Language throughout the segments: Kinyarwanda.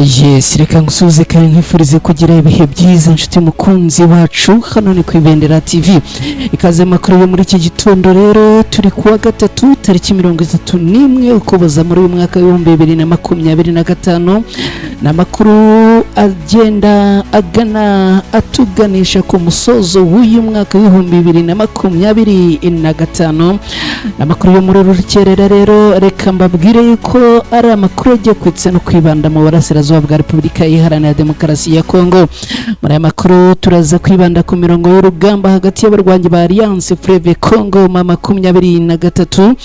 Yes, reka ngusuhuze kandi nkwifurize kugira ibihe byiza nshuti mukunzi wacu. Hano ni ku Ibendera TV. Ikaze makuru yo muri iki gitondo. Rero turi kuwa gatatu, tariki 31 Ukuboza muri uyu mwaka w'2025. Ni amakuru agenda agana atuganisha ku musozo w'uyu mwaka w'2025. Ni amakuru yo muri uru rukerera. Rero reka mbabwire yuko ari amakuru agiye kwitsa no kwibanda mu burasirazuba bwa Repubulika Iharanira Demokarasi ya Kongo. Muri aya makuru turaza kwibanda ku mirongo y'urugamba hagati y'abarwanyi ba Alliance Fleuve Congo ma 23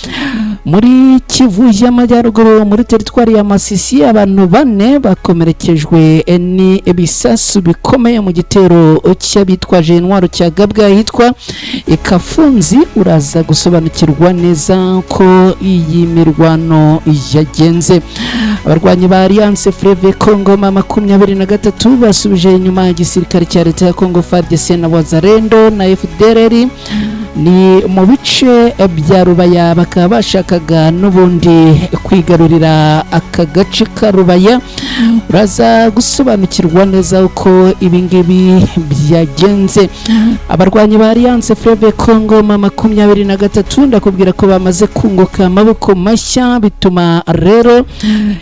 muri Kivu y'Amajyaruguru, muri teritwari ya Masisi. Abantu bane bakomerekejwe n'ibisasu bikomeye mu gitero cy'abitwaje intwaro cya gabwa ahitwa Ikafunzi. Uraza gusobanukirwa neza ko iyi mirwano yagenze. Abarwanyi ba Alliance Fleuve Congo ma 23 basubije inyuma igisirikare cya leta ya Congo, FARDC na Wazalendo na FDLR, ni mu bice bya Rubaya. Bakaba bashakaga n'ubundi kwigarurira aka gace ka Rubaya. Uraza gusobanukirwa neza uko ibingibi byagenze. Abarwanyi ba Alliance Fleuve Congo ma 23, ndakubwira ko bamaze kunguka amaboko mashya, bituma rero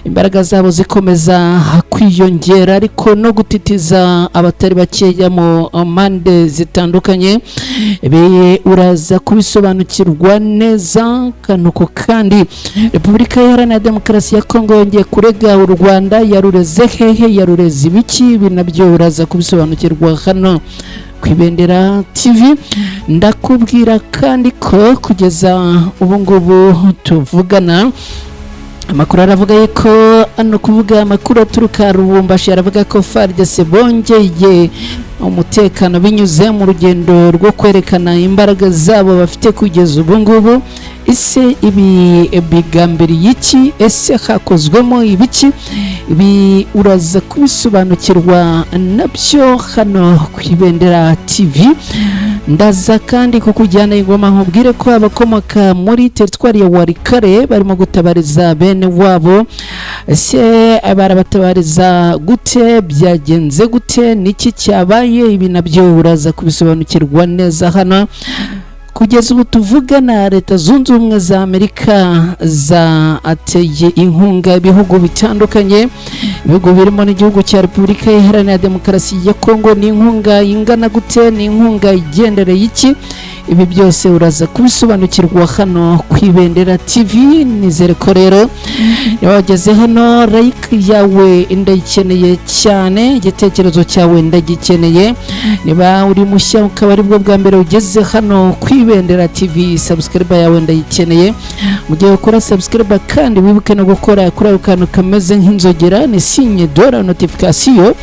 imbaraga zabo zikomeza kwiyongera, ariko no gutitiza abatari bakeya mu mpande zitandukanye. Ibi uraza kubisobanukirwa neza kanuko. Kandi Repubulika Iharanira Demokarasi ya Kongo yongeye kurega u Rwanda. Yarureze hehe? Yarureze ibiki? Ibi nabyo uraza kubisobanukirwa hano ku Ibendera TV. Ndakubwira kandi ko kugeza ubu ngubu tuvugana, amakuru aravuga yuko, ano kuvuga amakuru aturuka Rubumbashi, aravuga ko FARDC bongeye umutekano binyuze mu rugendo rwo kwerekana imbaraga zabo bafite kugeza ubu ngubu. Ese ibi bigambiriye iki? Ese hakozwemo ibiki? Ibi uraza kubisobanukirwa nabyo hano ku Ibendera TV. Ndaza kandi kukujyana ingoma, nkubwire ko abakomoka muri teritwari ya Warikare barimo gutabariza bene wabo. Ese barabatabariza gute? Byagenze gute? Niki cyabaye? Ibi nabyo uraza kubisobanukirwa neza hano. Kugeza ubu tuvugana, Leta Zunze Ubumwe za Amerika zateye inkunga ibihugu bitandukanye, ibihugu birimo n'igihugu cya Repubulika Iharanira Demokarasi ya Kongo. Ni inkunga ingana gute? Ni inkunga igendereye iki? Ibi byose uraza kubisobanukirwa hano ku Ibendera TV. Nizere ko rero niba wageze hano, like yawe ndayikeneye cyane, igitekerezo cyawe ndagikeneye. Niba uri mushya, ukaba aribwo bwa mbere ugeze hano ku Ibendera TV, subscribe yawe ndayikeneye. Mu gihe ukora subscribe kandi, wibuke no gukora kuri ako kantu kameze nk'inzogera, ni signe de la notification,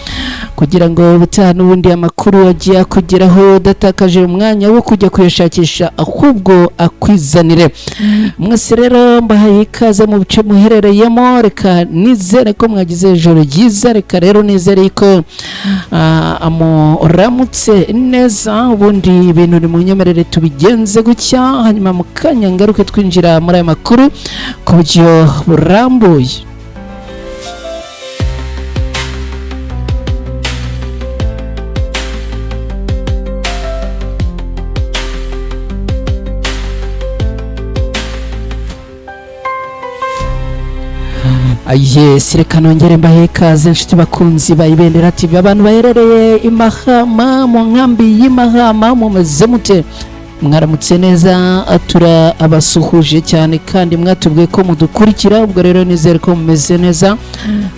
kugira ngo ubutaha n'ubundi amakuru agiye akugeraho udatakaje umwanya wo kujya kuyashakisha, ahubwo akwizanire. Mwese rero mbahaye ikaze mu bice muherereyemo. Reka nizere ko mwagize ijoro ryiza. Reka rero nizere ko muramutse neza. Ubundi ibintu ni munyemerere tubigenze gutya, hanyuma mu kanya ngaruke twinjira muri aya makuru ku buryo burambuye. Yes, reka nongere mbahe ikaze inshuti bakunzi ba Ibendera TV. Abantu baherereye i Mahama, mu nkambi y'i Mahama, mumeze mute? Mwaramutse neza? Turabasuhuje cyane kandi mwatubwiye ko mudukurikira, ubwo rero nizere ko mumeze neza.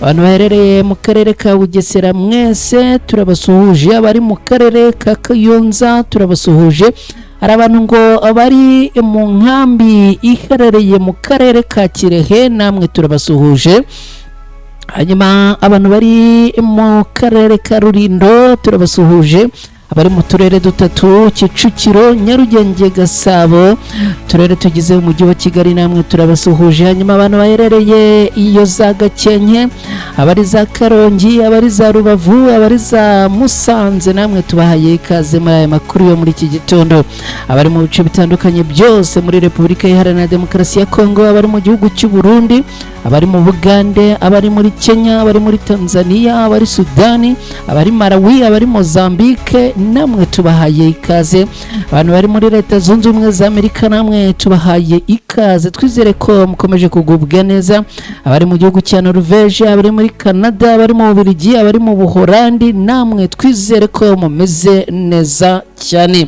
Abantu baherereye mu karere ka Bugesera mwese turabasuhuje. Abari mu karere ka Kayonza turabasuhuje. Hari abantu ngo bari mu nkambi iherereye mu karere ka Kirehe, namwe turabasuhuje. Hanyuma abantu bari mu karere ka Rulindo turabasuhuje. Abari mu turere dutatu, Kicukiro, Nyarugenge, Gasabo, turere tugize umujyi wa Kigali, namwe turabasuhuje. Hanyuma abantu baherereye iyo za Gakenke, abari za Karongi, abari za Rubavu, abari za Musanze, namwe tubahaye ikaze muri aya makuru yo muri iki gitondo. Abari mu bice bitandukanye byose muri Repubulika Iharanira Demokarasi ya Kongo, abari mu gihugu cy'u Burundi, Abari mu Bugande, abari muri Kenya, abari muri Tanzania, abari Sudani, abari Malawi, abari Mozambique, namwe tubahaye ikaze. Abantu bari muri Leta Zunze Ubumwe za Amerika, namwe tubahaye ikaze, twizere ko mukomeje kugubwa neza. Abari mu gihugu cya Norvege, abari muri Canada, abari mu Bubiligi, abari mu Buholandi, namwe twizere ko mumeze neza cyane.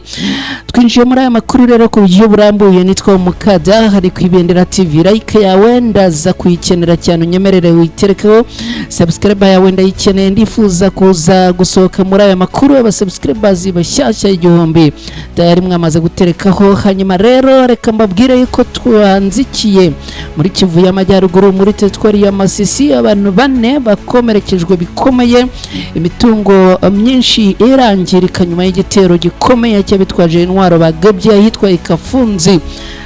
Twinjiye muri aya makuru rero ku buryo burambuye. Nitwa Mukada, hari ku Ibendera TV. Like yawe ndaza kuyikenera cyane, unyemerere witerekeho. Subscribe yawe ndayikeneye, ndifuza kuza gusohoka muri aya makuru aba subscribers bashyashya 1000 tayari mwamaze guterekaho. Hanyuma rero reka mbabwire yuko twanzikiye muri Kivu y'Amajyaruguru, muri teritwari ya Masisi. Abantu bane bakomerekejwe bikomeye, imitungo myinshi irangirika nyuma y'igitero gikomeye cy'abitwaje intwaro bagabye ahitwa Ikafunzi.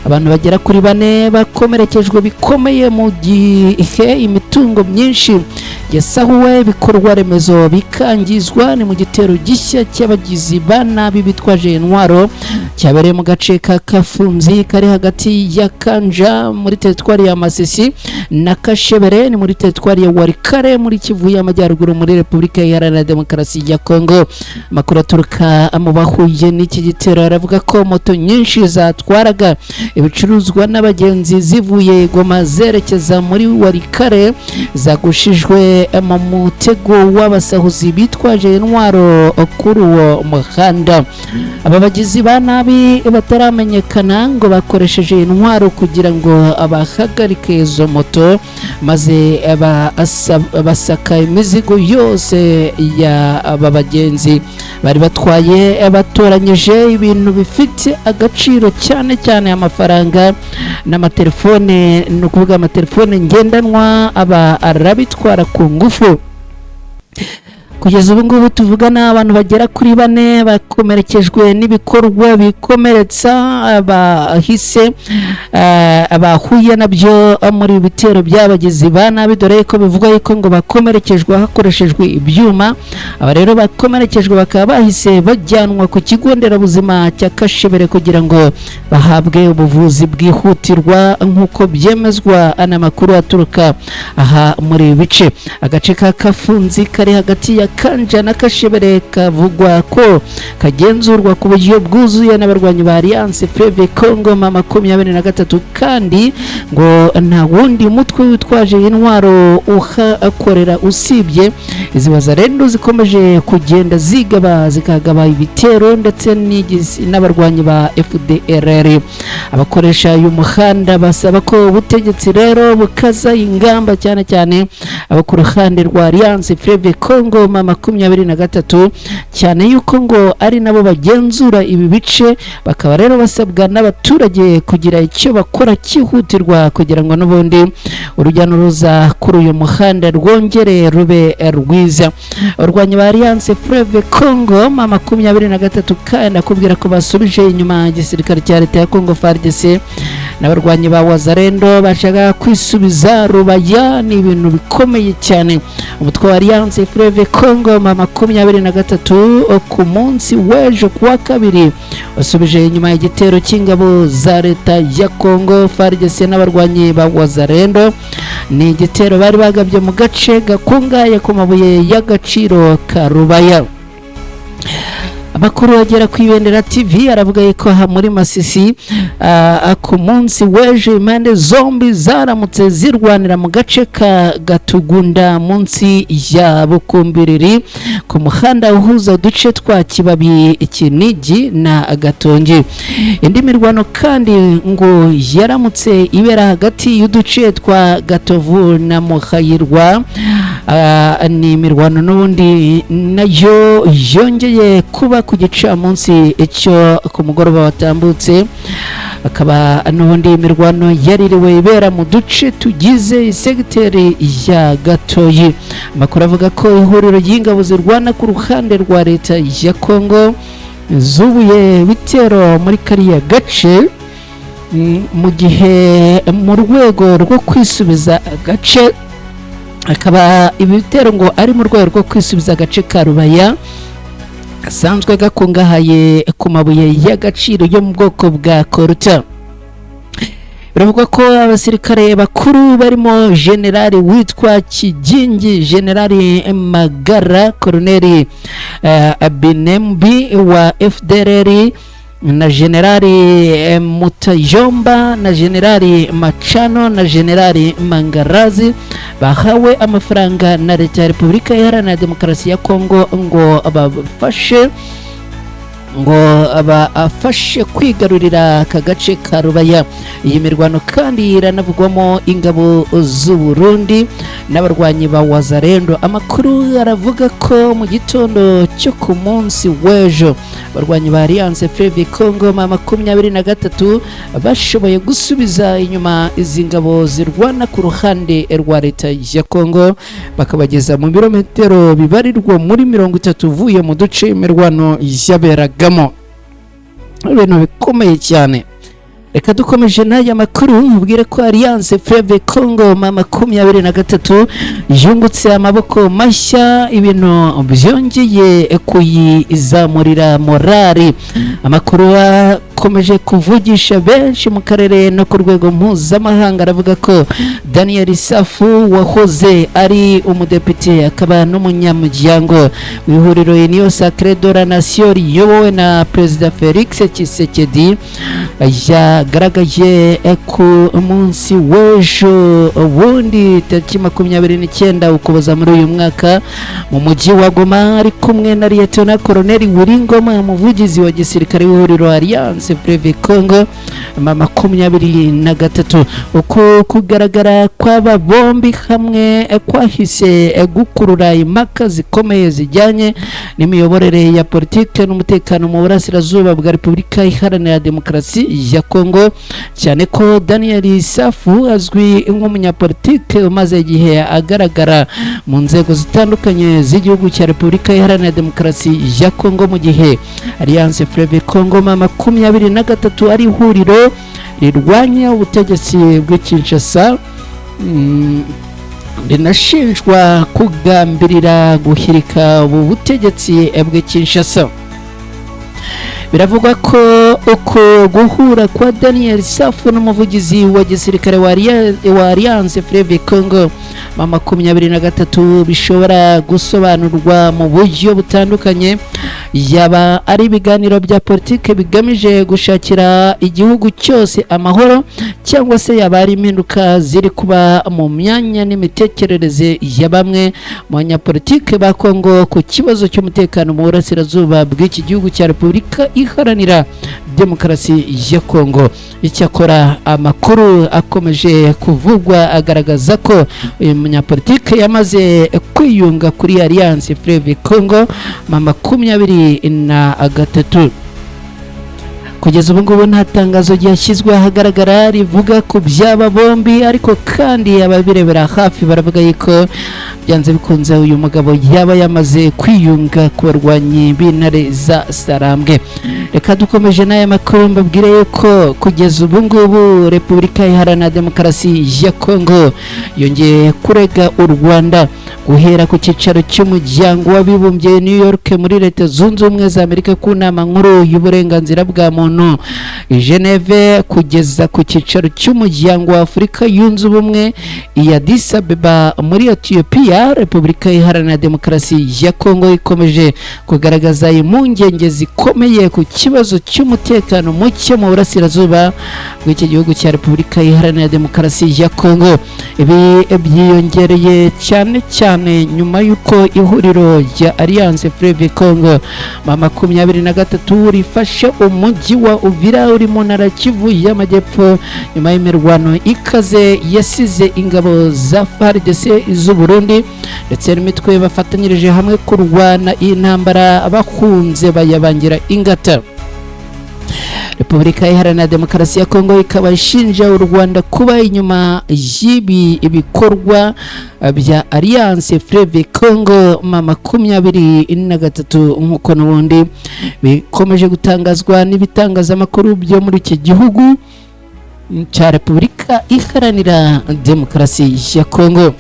Abantu bagera kuri bane bakomerekejwe bikomeye mu gihe imitungo myinshi yasahuwe, ibikorwa remezo bikangizwa. Ni mu gitero gishya cy'abagizi ba nabi bitwaje intwaro cyabereye mu gace ka Kafunzi kari hagati ya Kanja muri teritwari ya Masisi na Kashebere, ni muri teritwari ya Warikare muri Kivu y'Amajyaruguru, muri Repubulika Iharanira Demokarasi ya Kongo. Amakuru aturuka mu bahuye n'iki gitero aravuga ko moto nyinshi zatwaraga ibicuruzwa n'abagenzi zivuye Goma zerekeza muri Warikare zagushijwe mu mutego w'abasahuzi bitwaje intwaro kuri uwo muhanda. Aba bagizi ba nabi bataramenyekana ngo bakoresheje intwaro kugira ngo bahagarike izo moto, maze basaka imizigo yose y'aba bagenzi bari batwaye, batoranyije ibintu bifite agaciro, cyane cyane amafaranga n'amatelefone, ni ukuvuga amatelefone ngendanwa, aba arabitwara ku ngufu. Kugeza ubu ngubu tuvugana, abantu bagera kuri bane bakomerekejwe n'ibikorwa bikomeretsa bahise bahuye nabyo muri bitero by'abagizi ba nabi, dore ko bivugwa yuko ngo bakomerekejwe hakoreshejwe ibyuma. Aba rero bakomerekejwe bakaba bahise bajyanwa ku kigo nderabuzima cya Kashebere kugira ngo bahabwe ubuvuzi bwihutirwa, nk'uko byemezwa n'amakuru aturuka aha muri ibi bice. Agace ka Kafunzi kari hagati ya Kanja na Kashebere kavugwa ko kagenzurwa ku buryo bwuzuye n'abarwanyi ba Alliance Fleuve Congo M23, kandi ngo nta wundi mutwe witwaje intwaro uhakorera usibye izi Wazalendo zikomeje kugenda zigaba zikagaba ibitero, ndetse n'abarwanyi ba FDLR. Abakoresha uyu muhanda basaba ko ubutegetsi rero bukaza ingamba, cyane cyane abo ku ruhande rwa Alliance Fleuve Congo M23, cyane yuko ngo ari nabo bagenzura ibi bice. Bakaba rero basabwa n'abaturage kugira icyo bakora cyihutirwa kugira ngo n'ubundi urujya n'uruza kuri uyu muhanda rwongere rube rwiza. Abarwanyi ba Alliance Fleuve Congo M23 kandi akubwira ko basubije inyuma igisirikare cya leta ya Congo FARDC n'abarwanyi ba Wazalendo bashaka kwisubiza Rubaya. Ni ibintu bikomeye cyane. Umutwe wa Alliance Fleuve Congo M23 ku munsi w'ejo kuwa kabiri wasubije inyuma igitero cy'ingabo za leta ya Congo FARDC n'abarwanyi ba Wazalendo. Ni igitero bari bagabye mu gace gakungahaye ku mabuye y'agaciro ka Rubaya. Amakuru agera ku Ibendera TV aravuga yuko aha muri Masisi ku munsi w'ejo impande zombi zaramutse zirwanira mu gace ka Gatugunda munsi ya Bukumbiriri, ku muhanda uhuza uduce twa Kibabi, Kinigi na Gatongi. Indi mirwano kandi ngo yaramutse ibera hagati y'uduce twa Gatovu na Muhayirwa. Ni imirwano n'ubundi nayo yongeye kuba ku gicamunsi cyo ku mugoroba watambutse, akaba n'ubundi imirwano yaririwe ibera mu duce tugize isegiteri ya Gatoyi. Amakuru avuga ko ihuriro ry'ingabo zirwana ku ruhande rwa leta ya Kongo zubuye bitero muri kariya gace mu gihe mu rwego rwo kwisubiza agace, akaba ibi bitero ngo ari mu rwego rwo kwisubiza agace ka Rubaya gasanzwe gakungahaye ku mabuye y'agaciro yo mu bwoko bwa koruta. Biravugwa ko abasirikare bakuru barimo Generali witwa Kigingi, Generali Magara, Koroneli Binembi wa FDLR na Generali Mutayomba na Generali Macano na Generali Mangarazi bahawe amafaranga na Leta ya Repubulika Iharanira Demokarasi ya Kongo ngo bafashe kwigarurira aka gace ka Rubaya. Iyi mirwano kandi iranavugwamo ingabo z'u Burundi n'abarwanyi ba Wazalendo. Amakuru aravuga ko mu gitondo cyo ku munsi w'ejo abarwanyi ba Alliance Fleuve Congo M23 bashoboye gusubiza inyuma izi ngabo zirwana ku ruhande rwa Leta ya Congo, bakabageza mu birometero bibarirwa muri 30 uvuye mu duce imirwano yaberagamo. Ibintu bikomeye cyane. Reka dukomeje n'aya makuru, mubwire ko Alliance Fleuve Congo M23 yungutse amaboko mashya, ibintu byongeye kuyizamurira morali. Amakuru akomeje kuvugisha benshi mu karere no ku rwego mpuzamahanga aravuga ko Daniel Safu, wahoze ari umudepite akaba n'umunyamuryango w'ihuriro Union Sacrée de la Nation riyobowe na Perezida Felix Tshisekedi, yagaragaye ku munsi w'ejo bundi tariki 29 Ukuboza muri uyu mwaka mu mujyi wa Goma, ari kumwe na Liyetona Koroneli Willy Ngoma, umuvugizi wa gisirikare w'ihuriro Alliance Fleuve Congo M23. Uko kugaragara kw'aba bombi hamwe kwahise gukurura impaka zikomeye zijyanye n'imiyoborere ya politike n'umutekano mu burasirazuba bwa Repubulika Iharanira Demokarasi ya Kongo, cyane ko Daniel Safu azwi nk'umunyapolitike umaze igihe agaragara mu nzego zitandukanye z'igihugu cya Repubulika Iharanira Demokarasi ya Kongo, mu gihe Alliance Fleuve Congo M23 ari ihuriro rirwanya ubutegetsi bw'i Kinshasa, rinashinjwa kugambirira guhirika ubu butegetsi bw'i Kinshasa. Biravugwa ko uko guhura kwa Daniel Safu n'umuvugizi wa gisirikare wa Alliance Fleuve Congo M23 bishobora gusobanurwa mu buryo butandukanye: yaba ari ibiganiro bya politike bigamije gushakira igihugu cyose amahoro, cyangwa se yaba ari impinduka ziri kuba mu myanya n'imitekerereze ya bamwe mu banyapolitike ba Kongo ku kibazo cy'umutekano mu burasirazuba bw'iki gihugu cya Repubulika Iharanira Demokarasi ya Kongo. Icyakora amakuru akomeje kuvugwa agaragaza ko uyu munyapolitike yamaze kwiyunga kuri Alliance Fleuve Congo M23. Kugeza ubu ngubu nta tangazo ryashyizwe ahagaragara rivuga ku by'aba bombi, ariko kandi ababirebera hafi baravuga yuko byanze bikunze uyu mugabo yaba yamaze kwiyunga ku barwanyi b'intare za Sarambwe. Reka dukomeje n'aya makuru, mbabwire yuko kugeza ubu ngubu Repubulika Iharanira Demokarasi ya Kongo yongeye kurega u Rwanda. Guhera ku cyicaro cy'Umuryango w'Abibumbye New York muri Leta Zunze Ubumwe za Amerika, ku nama nkuru y'uburenganzira bwa muntu i Geneve, kugeza ku cyicaro cy'Umuryango wa Afurika Yunze Ubumwe i Addis Abeba muri Ethiopia, Repubulika Iharanira Demokarasi ya Kongo ikomeje kugaragaza impungenge zikomeye ku kibazo cy'umutekano muke mu burasirazuba bw'iki gihugu cya Repubulika Iharanira Demokarasi ya Kongo. Ibi byiyongereye cyane cyane nyuma y'uko ihuriro rya Alliance Fleuve Congo M23 rifashe umujyi wa Uvira uri mu ntara Kivu y'Amajyepfo, nyuma y'imirwano ikaze yasize ingabo za FARDC z'u Burundi ndetse n'imitwe bafatanyirije hamwe kurwana iyi ntambara bahunze bayabangira ingata. Repubulika Iharanira Demokarasi ya Kongo ikaba ishinja u Rwanda kuba inyuma y'ibi bikorwa bya Alliance Fleuve Congo M23, nk'uko n'ubundi bikomeje gutangazwa n'ibitangazamakuru byo muri iki gihugu cya Repubulika Iharanira Demokarasi ya Kongo.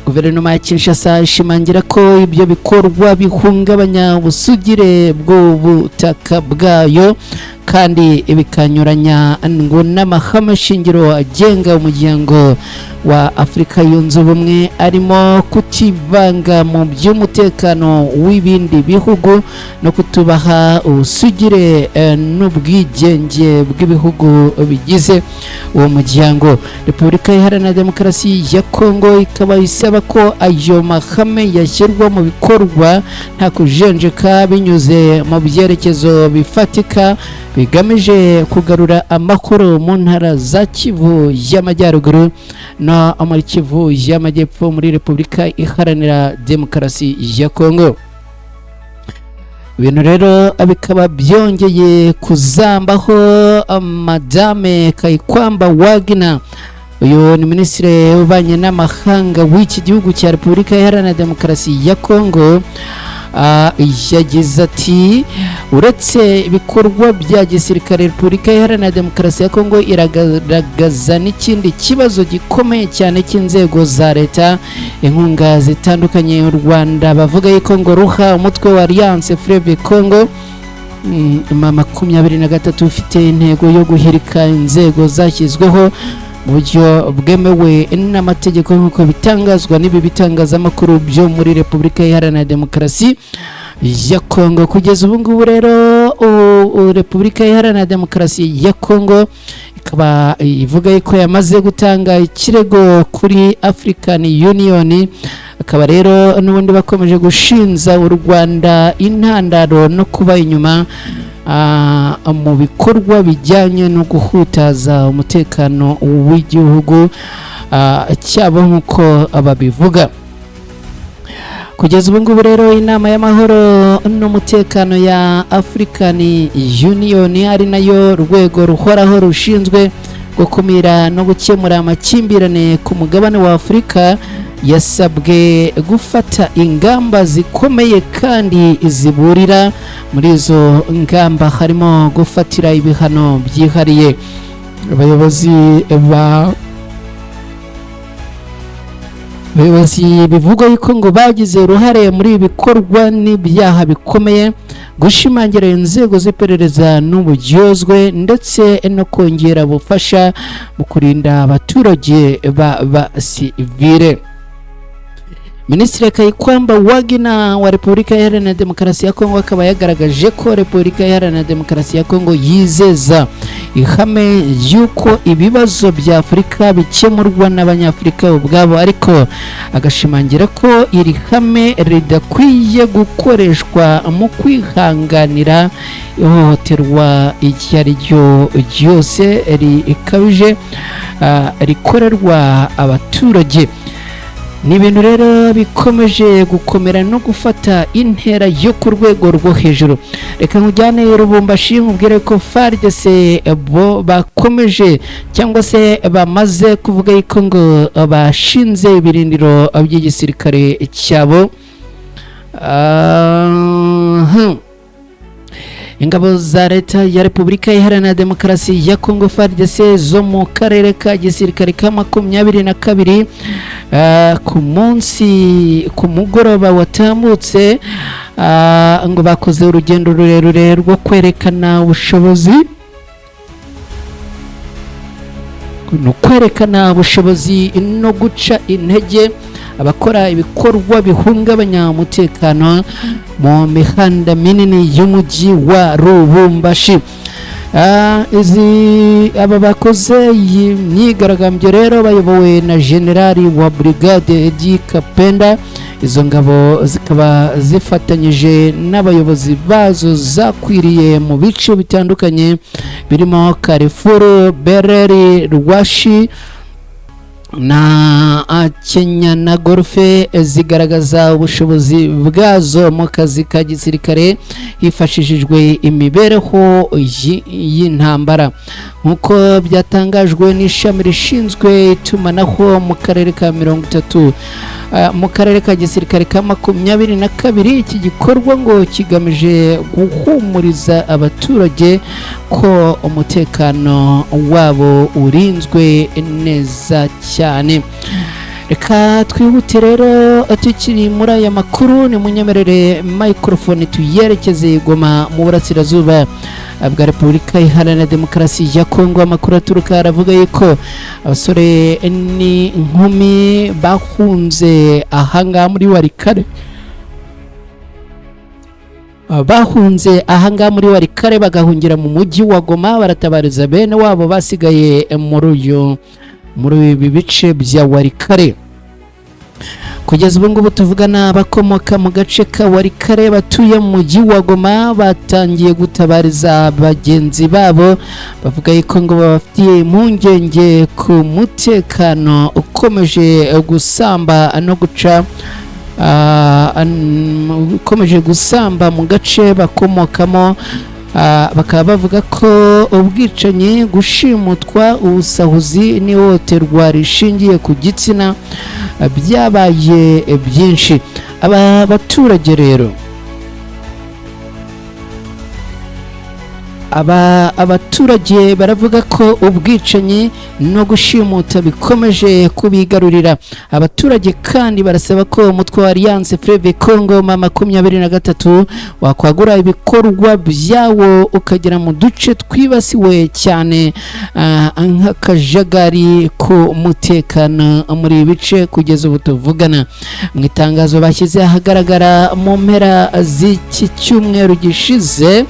Guverinoma ya Kinshasa ishimangira ko ibyo bikorwa bihungabanya ubusugire bw'ubutaka bwayo. Kandi bikanyuranya ngo n'amahame shingiro agenga Umuryango wa Afurika Yunze Ubumwe, arimo kutivanga mu by'umutekano w'ibindi bihugu no kutubaha ubusugire n'ubwigenge bw'ibihugu bigize uwo muryango. Repubulika Iharanira Demokarasi ya Kongo ikaba isaba ko ayo mahame yashyirwa mu bikorwa nta kujenjeka, binyuze mu byerekezo bifatika bigamije kugarura amahoro mu ntara za Kivu y'Amajyaruguru no muri Kivu y'Amajyepfo muri Repubulika Iharanira Demokarasi ya Kongo. Ibintu rero bikaba byongeye kuzambaho. Madame Kayikwamba Wagner, uyu ni minisitiri w'ububanyi n'amahanga w'iki gihugu cya Repubulika Iharanira Demokarasi ya Kongo, yagize ati: "Uretse ibikorwa bya gisirikare, Repubulika Iharanira Demokarasi ya Kongo iragaragaza n'ikindi kibazo gikomeye cyane cy'inzego za leta. Inkunga zitandukanye u Rwanda bavuga yuko ngo ruha umutwe wa Alliance Fleuve Congo M23 ufite intego yo guhirika inzego zashyizweho mu buryo bwemewe n'amategeko, nk'uko bitangazwa n'ibi bitangazamakuru byo muri Repubulika Iharanira Demokarasi ya Kongo." Kugeza ubu ngubu rero, Repubulika Iharanira Demokarasi ya Kongo ikaba ivuga yuko yamaze gutanga ikirego kuri African Union. Akaba rero n'ubundi bakomeje gushinza u Rwanda intandaro no kuba inyuma mu bikorwa bijyanye no guhutaza umutekano w'igihugu cyabo, nk'uko babivuga. Kugeza ubu ngubu rero, inama y'amahoro n'umutekano ya African Union, ari nayo rwego ruhoraho rushinzwe gukumira no gukemura amakimbirane ku mugabane wa Afurika, yasabwe gufata ingamba zikomeye kandi ziburira. Muri izo ngamba harimo gufatira ibihano byihariye abayobozi bivugwa yuko ngo bagize uruhare muri ibi bikorwa n'ibyaha bikomeye, gushimangira inzego z'iperereza n'uburyozwe, ndetse no kongera ubufasha mu kurinda abaturage ba sivile. Minisitiri Kayikwamba Wagner wa Repubulika Iharanira Demokarasi ya Kongo akaba yagaragaje ko Repubulika Iharanira Demokarasi ya Kongo yizeza ihame y'uko ibibazo bya Afurika bikemurwa n'Abanyafurika ubwabo, ariko agashimangira ko iri hame ridakwiye gukoreshwa mu kwihanganira ihohoterwa iryo ari ryo ryose rikabije rikorerwa abaturage. Ni ibintu rero bikomeje gukomera no gufata intera yo ku rwego rwo hejuru. Reka nkujyane Lubumbashi, nkubwire ko FARDC bo bakomeje cyangwa se bamaze kuvuga yuko ngo bashinze ibirindiro by'igisirikare cyabo. Ingabo za leta ya Repubulika Iharanira Demokarasi ya Kongo, FARDC, zo mu karere ka gisirikare ka 22, ku munsi ku mugoroba watambutse, ngo bakoze urugendo rurerure rwo kwerekana ubushobozi, ni ukwerekana ubushobozi no guca intege abakora ibikorwa bihungabanya umutekano mu mihanda minini y'umujyi wa Lubumbashi. Izi aba bakoze iyi myigaragambyo rero bayobowe na generali wa brigade Edi Kapenda. Izo ngabo zikaba zifatanyije n'abayobozi bazo zakwiriye mu bice bitandukanye birimo Carrefour, Bereri, Rwashi na Kenya na Golfe, zigaragaza ubushobozi bwazo mu kazi ka gisirikare hifashishijwe imibereho y'intambara, nk'uko byatangajwe n'ishami rishinzwe itumanaho mu karere ka 30, mu karere ka gisirikare ka 22. Iki gikorwa ngo kigamije guhumuriza abaturage ko umutekano wabo urinzwe neza cyane. Reka twihute rero, tukiri muri aya makuru, ni munyemerere microphone tuyerekeze Goma mu burasirazuba bwa Repubulika Iharanira Demokarasi ya Kongo. Amakuru aturuka aravuga yuko abasore n'inkumi bahunze ahangaha muri Walikale, bagahungira mu mujyi wa Goma, baratabariza bene wabo basigaye muri ibi bice bya Walikale. Kugeza ubu ngubu tuvugana, abakomoka mu gace ka Walikale batuye mu mujyi wa Goma batangiye gutabariza bagenzi babo, bavuga yuko ngo babafitiye impungenge ku mutekano ukomeje gusamba no guca ukomeje gusamba mu gace bakomokamo. Bakaba bavuga ko ubwicanyi, gushimutwa, ubusahuzi n'ihohoterwa rishingiye ku gitsina byabaye byinshi. Aba baturage rero, aba abaturage baravuga ko ubwicanyi no gushimuta bikomeje kubigarurira. Abaturage kandi barasaba ko umutwe wa Alliance Fleuve Congo ma 23 wakwagura ibikorwa byawo ukagera mu duce twibasiwe cyane nk'akajagari ku mutekano muri ibi bice kugeza ubu tuvugana. Mu itangazo bashyize ahagaragara mu mpera z'iki cyumweru gishize,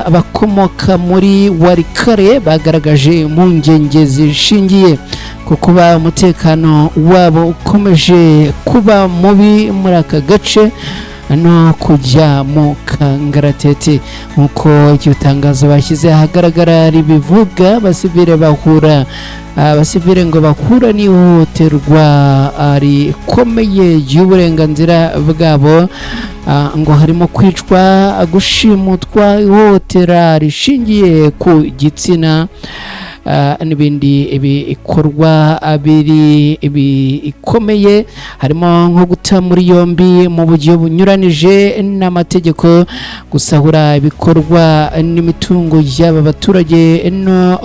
abakomoka muri Walikale bagaragaje impungenge zishingiye ku kuba umutekano wabo ukomeje kuba mubi muri aka gace no kujya mu kangaratete. Nk'uko iryo tangazo bashyize ahagaragara ribivuga, abasivile ngo bahura n'ihohoterwa rikomeye ry'uburenganzira bwabo, ngo harimo kwicwa, gushimutwa, ihohotera rishingiye ku gitsina n'ibindi bikorwa biri bikomeye, harimo nko guta muri yombi mu buryo bunyuranije n'amategeko, gusahura ibikorwa n'imitungo y'aba baturage no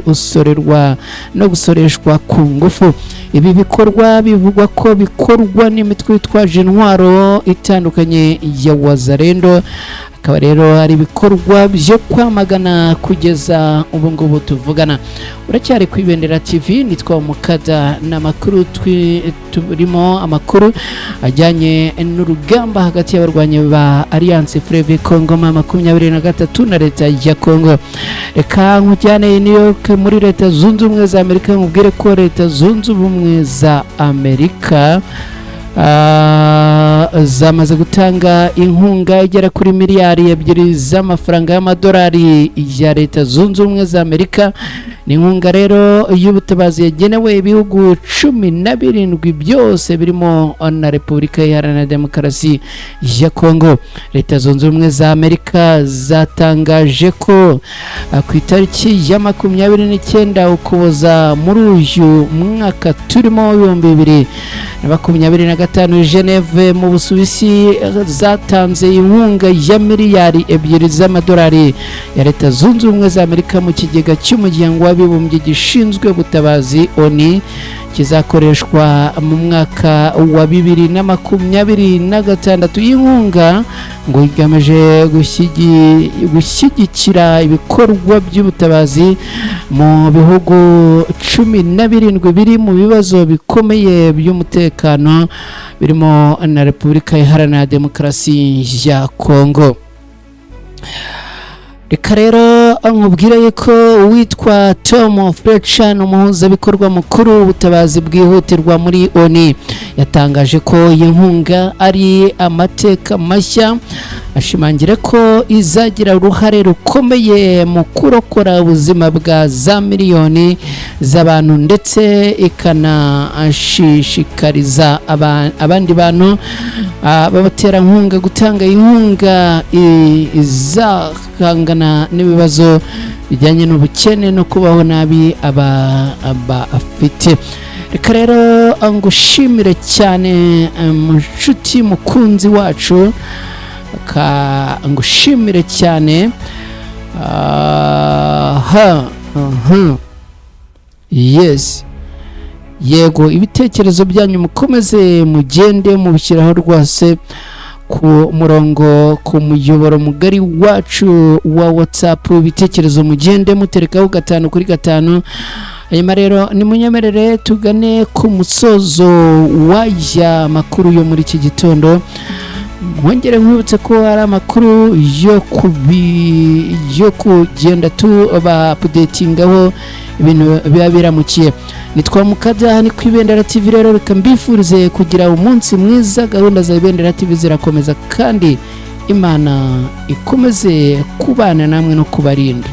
gusorerwa no gusoreshwa ku ngufu. Ibi bikorwa bivugwa ko bikorwa n'imitwe yitwaje intwaro itandukanye ya Wazalendo, akaba rero ari ibikorwa byo kwamagana kugeza ubu ngubu tuvugana. Uracyari ku Ibendera TV, nitwa Umukada, n'amakuru turimo amakuru ajyanye n'urugamba hagati y'abarwanyi ba Alliance Fleuve Congo ma 23 na leta ya Congo. Reka nkujyane i New York muri Leta Zunze Ubumwe za Amerika, nkubwire ko Leta Zunze Ubumwe za Amerika zamaze gutanga inkunga igera kuri miliyari 2 z'amafaranga y'amadolari ya Leta Zunze Ubumwe za Amerika. Ni inkunga rero y'ubutabazi yagenewe ibihugu 17 byose birimo na Repubulika Iharanira Demokarasi ya Kongo. Leta Zunze Ubumwe za Amerika zatangaje ko ku itariki ya 29 Ukuboza muri uyu mwaka turimo 2025, Geneve mu Busuwisi, zatanze inkunga ya miliyari 2 z'amadolari ya Leta Zunze Ubumwe za Amerika mu kigega cy'Umuryango w'Abibumbye gishinzwe ubutabazi ONU, kizakoreshwa mu mwaka wa 2026. Inkunga ngo igamije gushyigikira ibikorwa by'ubutabazi mu bihugu 17 biri mu bibazo bikomeye by'umutekano, birimo na Repubulika Iharanira Demokarasi ya Kongo. Reka rero nkubwire yuko uwitwa Tom Fletcher, ni umuhuzabikorwa mukuru w'ubutabazi bwihutirwa muri ONU, yatangaje ko iyi nkunga ari amateka mashya, ashimangira ko izagira uruhare rukomeye mu kurokora ubuzima bwa za miliyoni z'abantu, ndetse ikanashishikariza abandi bantu b'abaterankunga gutanga inkunga izahangana n'ibibazo bijyanye n'ubukene no kubaho nabi aba afite. Reka rero ngushimire cyane, nshuti mukunzi wacu, ka ngushimire cyane. Aha, yes. Yego, ibitekerezo byanyu mukomeze mugende mubishyiraho rwose ku murongo, ku muyoboro mugari wacu wa WhatsApp. Ibitekerezo mugende muterekaho 5 kuri 5. Hanyuma rero nimunyemerere tugane ku musozo w'aya makuru yo muri iki gitondo. Mwongere nkwibutse ko ari amakuru yo kugenda tuba updatingaho ibintu biba biramukiye. Nitwa Mukajya, ni ku Ibendera TV. Rero reka mbifurize kugira umunsi mwiza. Gahunda za Ibendera TV zirakomeza, kandi Imana ikomeze kubana namwe no kubarinda.